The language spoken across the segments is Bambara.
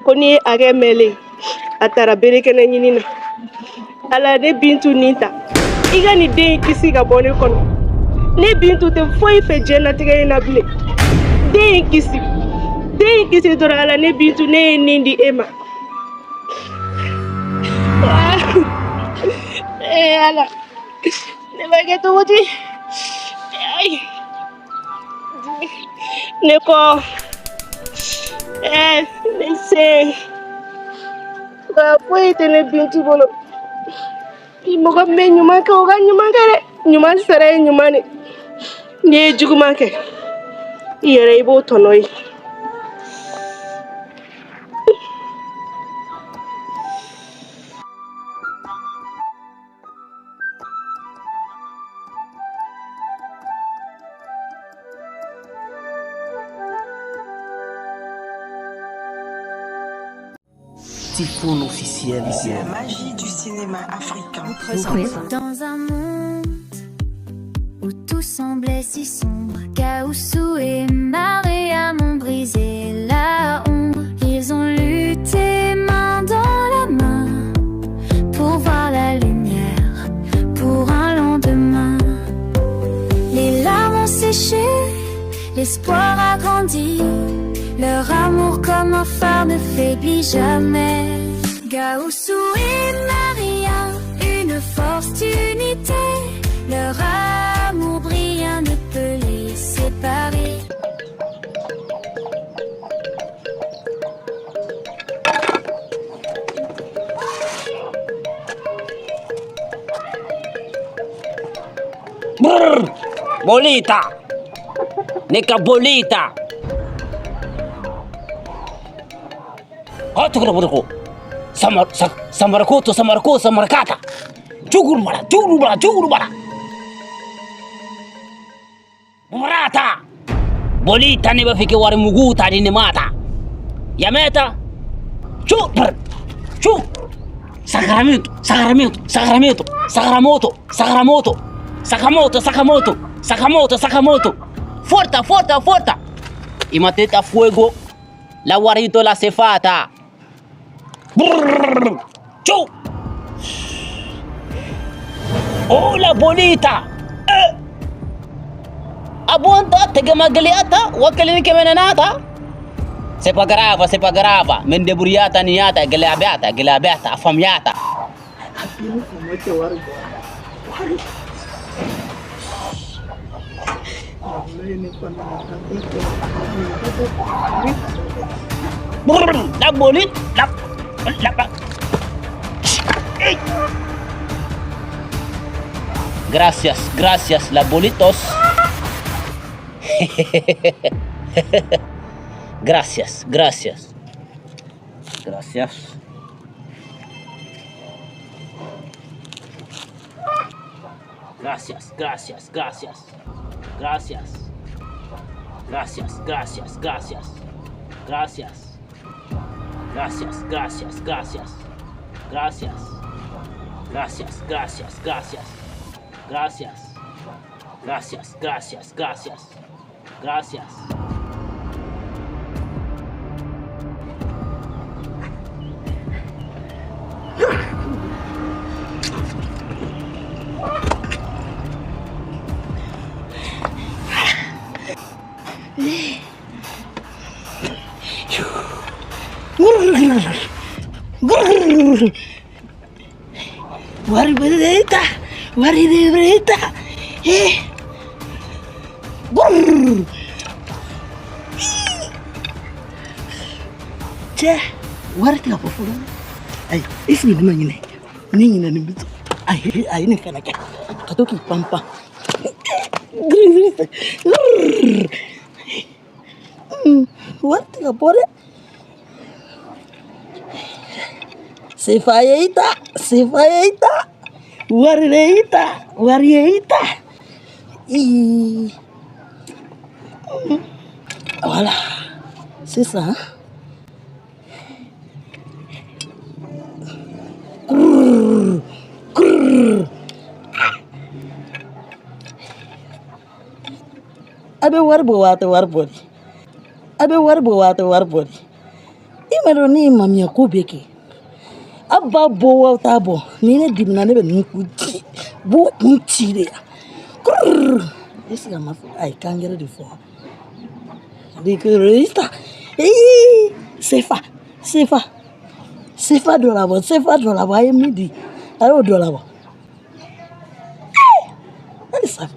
Ko n'i ye hakɛ mɛnlen a taara berekɛnɛ ɲini na. Ala ne Bintu nin ta, i ka nin den in kisi ka bɔ ne kɔnɔ. Ne Bintu tɛ foyi fɛ diɲɛnatigɛ in na bilen. Den in kisi, den in kisi dɔrɔn. Ala, ne Bintu, ne ye nin di e ma. Ee Ala, ne b'a kɛ cogo di? Ayi, ne kɔ, ɛɛ ne sen, nka foyi tɛ ne Bintu bolo. Ni mɔgɔ min bɛ ɲuman kɛ, o ka ɲuman kɛ dɛ. Ɲuman sara ye ɲuman de. N'i ye juguman kɛ, i yɛrɛ i b'o tɔnɔ ye. Tifoun officiel. La magie du cinéma africain. Dans un monde où tout semblait si sombre, Gaoussou et Mariam ont brisé la ombre. Ils ont lutté main dans la main pour voir la lumière, pour un lendemain. Les larmes ont séché, l'espoir a grandi. Leur amour comme un phare ne faiblit jamais. Gaoussou et Maria, une force d'unité. Leur amour brillant ne peut les séparer. Brr, bolita. Neka bolita. Hatukuruburuku. Samar samarakoto samarako samarakata. Jugurubara jugurubara jugurubara. Burata. Bolita ne b'a fɛ ka wari mugu ta di ne ma ta. Yameta. Chu brr. Chu. Sacramento, Sacramento, Sacramento, Sacramoto, Sacramoto, Sakamoto, Sakamoto, Sakamoto, Sakamoto. Forta, forta, forta. Y mateta fuego. La guarito la cefata. Brrr. Chu. Hola, bolita. Eh. Abuanta, tegemagaliata, wakalini kemenanata. Sepa grava, sepa grava. Mendeburiata, niata, gelabeata, gelabeata, afamiata. Brrr, la bolit, la, la, la. Ey. Gracias, gracias, la bolitos. Gracias, gracias. Gracias. Gracias, gracias, gracias. Gracias. Gracias, gracias, gracias. Gracias. Gracias, gracias, gracias. Gracias. Gracias, gracias, gracias. Gracias. Gracias, gracias, gracias. Gracias. Wari bɛ ta, wari de bɛ ta. Eh. Brrr. Cɛ, wari tɛ ka bɔ fɔlɔ. Ayi, i sigi ne ma ɲinɛ. Ne ɲinɛ nin bɛ to. Ayi, a ye nin fɛnɛ kɛ. Ka to k'i pan pan. Wari tɛ ka bɔ dɛ. Sefa ye i ta, sefa ye i ta. Wari de y'i ta, wari ye i ta. Ii. Voilà. Sisan. Kurr, kurr. A bɛ wari bɔ wa a tɛ wari bɔ de? A bɛ wari bɔ wa a tɛ wari bɔ de? I b'a dɔn ne ye mamiya ko bɛɛ kɛ. Aw b'a bɔ wa aw t'a bɔ, ni ne dimina ne bɛ ninnu kun ci, b'u kun ci de yan. Kurr! Est ce que a ma fɔ? A ye kan gɛrɛ de fɔ. Rita, ee, sefa, sefa, sefa dɔ labɔ, sefa dɔ labɔ, a ye min di, a y'o dɔ labɔ. Halisa.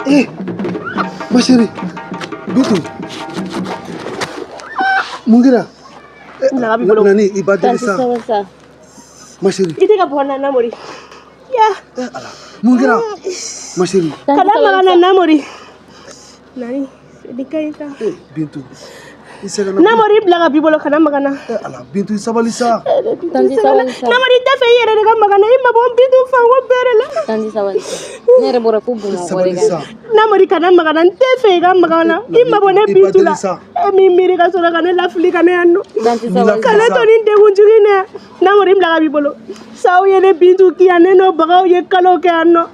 Eh, ma chérie, Bintu. Mun kɛra? Nana b'i bolo. Nani, i ba deli Tanti sa. sabali sa. Ma chérie. I tɛ ka bɔ n na Namori. Ya. Eh, Ala. Mun kɛra? Ma chérie. Tanti Kana sabali maga sa. na Namori. Nani, nin ka ɲi sa. Eh, Bintu. I sɛgɛnna. Namori bila ka b'i bolo kana maga n na. Eh, Ala, Bintu i sabali sa. Tanti sabali sa. Namori tɛ fɛ i yɛrɛ de ka maga n na. I mabɔ n Bintu fanko bɛɛ de la. Tanti sabali sa. Ne yɛrɛ bɔra fo Bamakɔ de Sabali ka sa. na. Namori kana maga n na. N tɛ fɛ i ka maga n na. I mabɔ ne I ba Bintu deli la. sa. E m'i miiri ka sɔrɔ ka ne lafili ka ne yan nɔ. Tanti sabali Ka ne sa. to nin degun jugu in na yan. Namori bila ka b'i bolo. Saw ye ne Bintu ki yan, ne n'o bagaw ye kalo kɛ yan nɔ.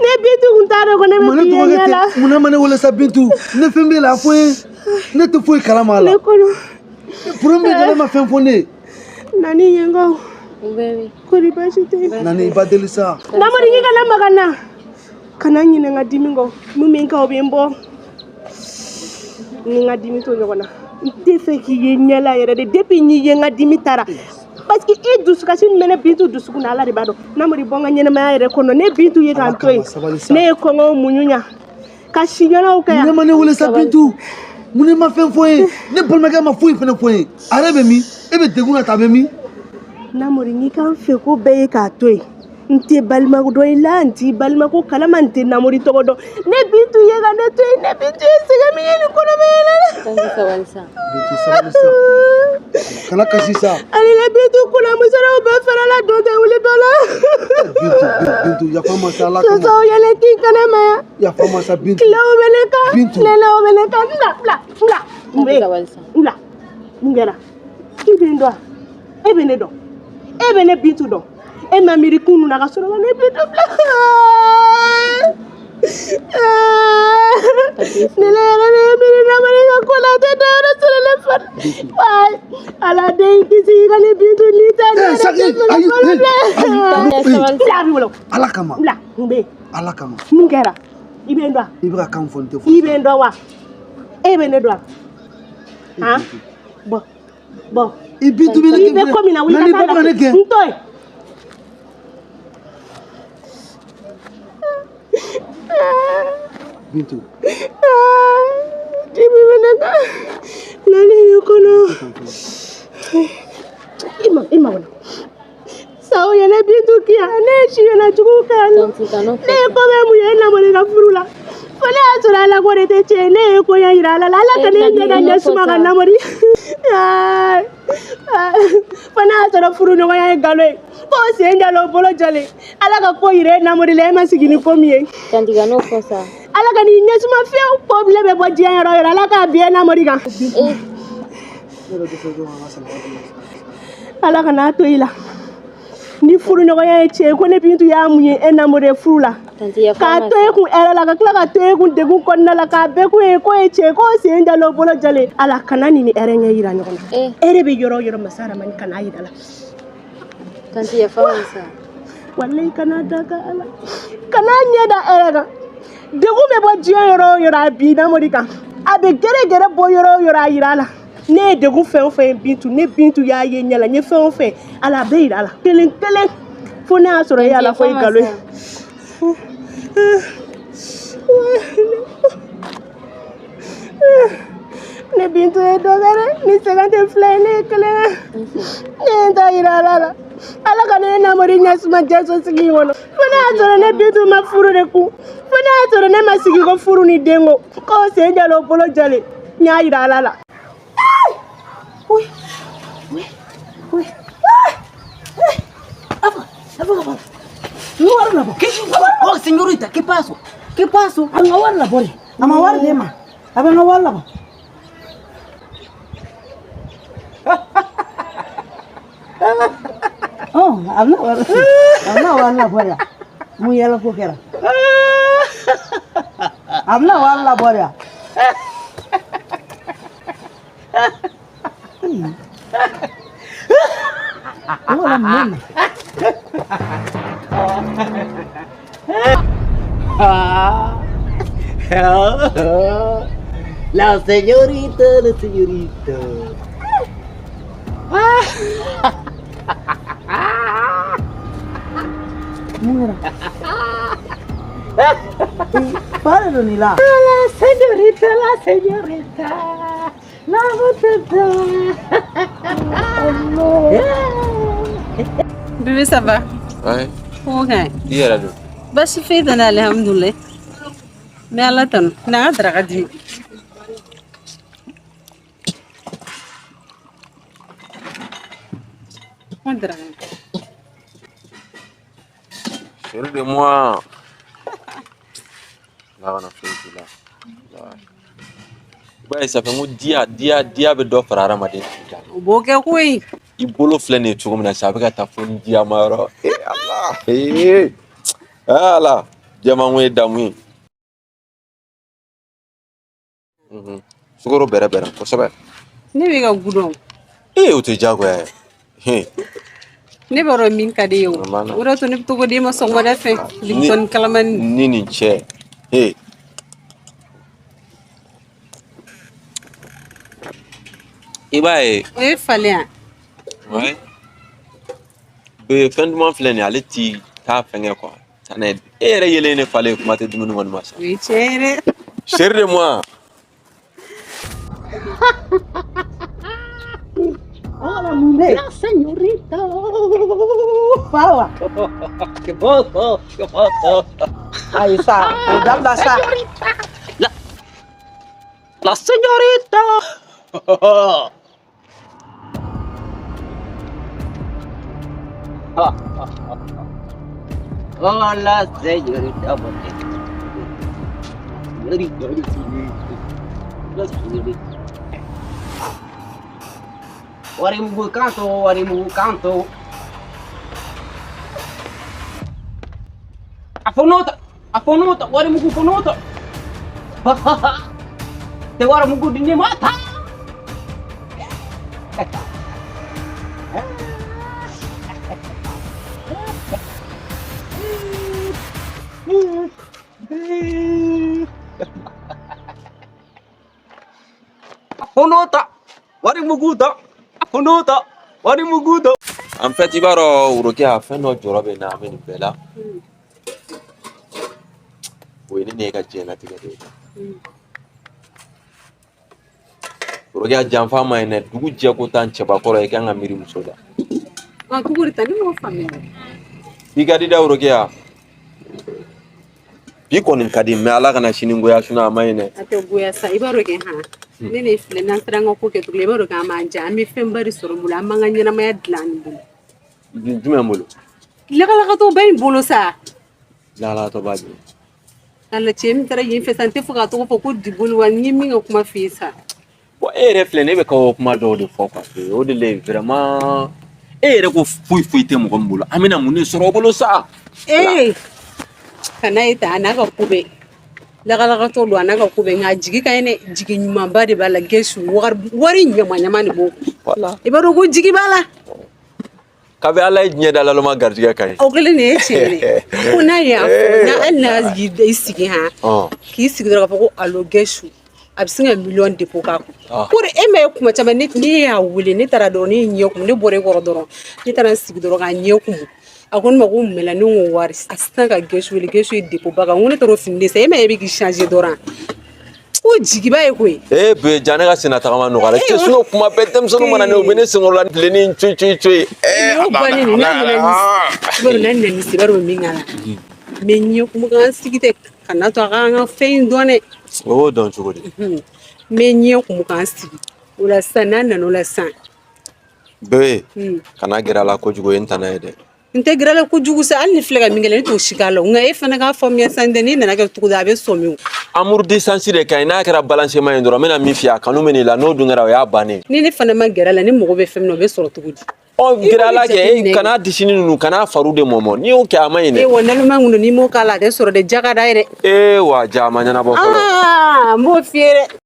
Ne Bintu kun t'a dɔn ko ne bɛ Mun ne bi ye tɔgɔ ɲɛ kɛ la. ten? Mun na ma ne wele sa Bintu? Ne fɛn b'e la a fɔ n ye. Ne tɛ foyi kalama a la. Ne kɔnɔ. Problème bɛ ne ma fɛn fɔ ne ye. Nani ɲɛngaw. Bébé. Kori baasi tɛ yen. Nani i ba deli sa. Namori k'i kana maga n na. Kana ɲinɛ n ka dimi kɔ. Mun bɛ n kan o bɛ n bɔ. Ni n ka dimi to ɲɔgɔn na. N tɛ fɛ k'i ye ɲɛ la yɛrɛ de. Depuis n y'i ye n ka dimi taara. Parce que i dusukasi min bɛ ne Bintu dusukun na Ala de b'a dɔn. Namori bɔ n ka ɲɛnɛmaya yɛrɛ kɔnɔ. Ne Bintu ye k'an to yen. Ala kama, sabali sa. Ne ye kɔngɔw muɲu ɲa. Ka siɲɔnɔw kɛ Mun ne yan. ma ne wele sa Bintu? Mun ne ma fɛn fɔ n ye? Ne balimakɛ ma foyi fɛnɛ fɔ n ye. A yɛrɛ bɛ min? E bɛ degun na tan a bɛ min? Namori n'i k'an fɛ ko bɛɛ ye k'a to yen. N tɛ balima dɔn i la, n t'i balima ko kalama, n tɛ Namori tɔgɔ dɔn. Ne Bintu ye ka ne to yen, ne Bintu ye sɛgɛn min ye nin kɔnɔmaya la. Tanti sabali sa. Bintu sabali sa. Kana kasi sa. Ani ne Bintu kunna musɔrɔw bɛɛ farala don tɛ wuli dɔ la. Bintu, Bintu, yafa n ma sa Ala kama. Sosow yɛlɛ k'i kana ma yan. Yafa n ma sa Bintu. Tilew bɛ ne kan, Bintu. nɛnɛw bɛ ne kan. N bila, n bila, n bila. Mun bɛ Tanti yen? sabali sa. N bila. Mun kɛra? I bɛ n dɔn wa? E bɛ ne dɔn? E bɛ ne Bintu dɔn? E ma miiri kunun na ka sɔrɔ ka ne Bintu bila. Ni ne yɛrɛ de ye miiri Namori ka ko la, a tɛ dɔwɛrɛ sɔrɔ ne fari. Wayi, Ala den kisi i ka ne Bintu ni ta ne Eh, yɛrɛ Saki, tɛ sɔrɔ ayi, balo eh, bilen. ayi, Tanti sabali sa. Bila a b'i bolo. Ala kama. Bila, mun bɛ yen? Ala kama. Mun kɛra? I bɛ n dɔn wa? I bɛ ka kan fɔ n tɛ fɔ. I bɛ n dɔn wa? E bɛ ne dɔn wa? Han? Bɔ, bɔ. I Bintu bɛ ne I bɛ ko min na wuli Nani ka ba taa bɛ ka ne lafili. gɛn. N to yen. Bintu. Dimi bɛ ne kan. Nani ne kɔnɔ. I ma i ma wala. Saw ye ne Bintu ki yan, ne ye siɲɛna jugu kɛ yan nɔ. Tanti kan'o fɔ Ne ye ko bɛɛ mun ye Namori ka furu la. Fo ne y'a sɔrɔ Ala ko de tɛ tiɲɛ ye, ne ye ko ɲɛ yira Ala la. Ala ka ne Tanti ɲɛ da kan'o ɲɛ fɔ suma sa. ka Namori. Fo ne y'a sɔrɔ furuɲɔgɔnya ye nkalon ye. Ko sen jalen o bolo jalen. Ala ka ko yira e Namori la e ma sigi ni ko min ye. Tanti kan'o fɔ sa. Ala ka n'i ɲɛsuma fiyewu problème bɛ bɔ diɲɛ yɔrɔ o yɔrɔ Ala k'a bin e Namori kan. Eh, Ala kana to i la. Ni furuɲɔgɔnya ye tiɲɛ ye ko ne Bintu y'a mun ye e Namori ye furu la. Tanti yafa n K'a ma to e sa. kun hɛrɛ la ka tila ka to e kun degun kɔnɔna la k'a bɛɛ kun ye k'o ye tiɲɛ ye k'o sen jalen o bolo jalen. Ala kana nin ni hɛrɛ ɲɛ yira ɲɔgɔn na. Eh, Hɛrɛ bɛ yɔrɔ o yɔrɔ masa Ramani kana yira la. tanti yafa n ma sa. Walayi kana da kan Ala. Kana ɲɛ da hɛrɛ kan. Degun bɛ bɔ diɲɛ yɔrɔ o yɔrɔ a bin Namori kan. A bɛ gɛrɛ gɛrɛ bɔ yɔrɔ o yɔrɔ a yira la. Ne ye degun fɛn o fɛn ye Bintu, ne Bintu y'a ye ɲɛ la, n ye fɛn o fɛn ye, Ala a bɛɛ yira la. Kelen kelen fo ne y'a sɔrɔ e Tanti Ala ko yafa ye n ma nkalon sa. ye. Ne Bintu ye dɔ kɛ dɛ, ni sɛgɛn tɛ fila ye, ne ye kelen ye. Ne ye n ta yira Ala la. Ala ka ne Namori ɲɛsuma diyaso sigi in kɔnɔ. Fo ne y'a sɔrɔ ne Bintu ma furu de kun. Fo ne y'a sɔrɔ ne ma sigi ko furu ni den ko. K'o sen jalen o bolo jalen. N y'a yira Ala la. Oui, oui, oui. A bɛ ka bɔ. N ka wari labɔ. Oh, señorita, ¿qué pasó? ¿Qué pasó? A n ka wari labɔ de. A ma wari d'e ma. A bɛ n ka wari labɔ. Ɔ a bɛna wari a bɛna wari labɔ de. Mun yɛlɛ ko kɛra? A bɛna wari labɔ de. O la mun na? La señorita, la señorita. Mun kɛra? Fa de don nin la. La señorita, la señorita. La botata. Bébé, ça va? Ouais. Ko ka ɲi? I yɛrɛ don. Baasi foyi tɛ n na, alihamudulilayi. N bɛ Ala tanu. Na n ka daraka di. N ka daraka. Chérie de moi. Ala kana foyi k'i la. I b'a ye ça fait n ko diya diya diya bɛ dɔ fara hadamaden si kan. O b'o kɛ koyi. I bolo filɛ nin ye cogo min na sisan a bɛ ka taa fo ni diyama yɔrɔ. Ee Ala ee Ala jɛman ko ye damu ye. Sukaro bɛrɛ bɛrɛ kosɛbɛ. Ne bɛ ka gudɔn. Ee o tɛ diyagoya ye. Ne b'a dɔn min ka di ye o. O de y'a to ne bɛ to k'o d'e ma sɔgɔmada fɛ. Lipton kalamani. Ni nin cɛ. Ee. I b'a ye. O ye falen yan. Ouais. Be fɛn duman filɛ nin ye ale ti taa fɛngɛ quoi. Tanɛ e yɛrɛ yelen ne falen kuma tɛ dumuni kɔni ma sa. O ye tiɲɛ ye dɛ. Chérie de moi. Wala mun bɛ yen? La señorita. Fa wa? ¿Qué pasó? ¿Qué pasó? Ayi sa, o dabila sa. La señorita. Hola, señorita. Señorita, la señorita. Warimugu kanto, warimugu kanto. Afonota, afonota, warimugu fonota. Te warimugu dini mata. Afonota, warimugu da. Afonota, warimugu da. En fait i b'a dɔn Worokiya fɛn dɔ jɔrɔ bɛ n na an bɛ nin bɛɛ la. O ye ne n'e ka diɲɛlatigɛ de ye. Worokiya janfa ma ɲi dɛ dugu jɛ ko tan cɛbakɔrɔ i kan ka miiri muso la. Ɔ cogo di tan ne m'o faamuya. Bi ka di dɛ Worokiya. Bi kɔni ka di mais Ala kana sini goya sinon a ma ɲi dɛ. A tɛ goya sa i b'a dɔn kɛ han. Ne ne filɛ n'an sera an ka ko kɛ cogo la i b'a dɔn k'an b'an diya an bɛ fɛnba de sɔrɔ n bolo an b'an ka ɲɛnamaya dilan nin bolo. Jumɛn bolo? Lakalakatɔ ba in bolo sa. Lakalakatɔ ba jumɛn? Ala cɛ min taara yen fɛ sa n tɛ fɛ k'a tɔgɔ fɔ ko Diboli wa n ye min ka kuma f'i ye sa. Bon e yɛrɛ filɛ ne bɛ ka o kuma dɔw de fɔ quoi o de la vraiment e yɛrɛ ko foyi foyi tɛ mɔgɔ min bolo an bɛna mun de sɔrɔ o bolo sa. Ee kana ye tan a n'a ka ko bɛɛ lakalakatɔ don a n'a ka ko bɛɛ nka a jigi ka ɲi dɛ jigi ɲumanba de b'a la gɛsu wari ɲama ɲama de b'o kun. Voilà. I b'a dɔn ko jigi b'a la. Kabi Ala ye diɲɛ da laloma garijɛgɛ ka ɲi. O kelen de ye tiɲɛ ye ko n'a y'a fɔ n'a hali n'a y'i sigi han k'i sigi dɔrɔn k'a fɔ ko alo gɛsu a bɛ sin ka miliyɔn depo k'a kun. Ko de e ma ye kuma caman ne y'a wele ne taara dɔrɔn ne ye ɲɛ kumu ne bɔra e kɔrɔ dɔrɔn ne taara n sigi dɔrɔn k'a ɲɛ kumu a ko ne ma ko mun bɛ la ne ko wari a sisan ka gɛsu wele gɛsu ye depo ba kan n ko ne taara o fini de san e ma ye e bɛ k'i changer dɔrɔn ko jigiba ye koyi. Ee be ja ne ka senna tagama nɔgɔyara cɛ sinon kuma bɛɛ denmisɛnninw mana ne u bɛ ne senkɔrɔla bilenni cuyi cuyi cuyi. N'o bannen de n'a nana ni i b'a dɔn n'a nana ni se i b'a dɔn min k'a la n bɛ ɲɛ kumu k'an sigi tɛ kana to a k'an ka fɛn in dɔn dɛ. O b'o dɔn cogo di? N bɛ ɲɛ kumu k'an sigi o la sisan n'a nana o la sisan. Bébé kana gɛrɛ a la kojugu o ye n tana ye dɛ. N tɛ gɛrɛ la kojugu sa, hali ni filɛ ka min kɛ, ne t'o si k'a la. Nka e fana k'a faamuya sa, n tɛ n'i nana kɛ cogo di, a bɛ sɔmi o. Amour distance de ka ɲi. N'a kɛra balancement ye dɔrɔn, n bɛna min f'i ye, a kanu bɛ n'i la, n'o dun kɛra, o y'a bannen. Ni ne fana ma gɛrɛ la, ni mago bɛ fɛn min na, o bɛ sɔrɔ cogo di? Ɔ, gɛrɛ a la kɛ. Jateminɛ E kana disini ninnu, kana faru de mɔmɔ. N'i y'o kɛ, a ma ɲi E dɛ. wa naloma kun don, n'i m'o k'a la, a tɛ sɔrɔ dɛ, ja ka d'a ye dɛ. Ee wa, ja ma ɲɛnabɔ fɔlɔ. Aa, n b'o f'i ye dɛ.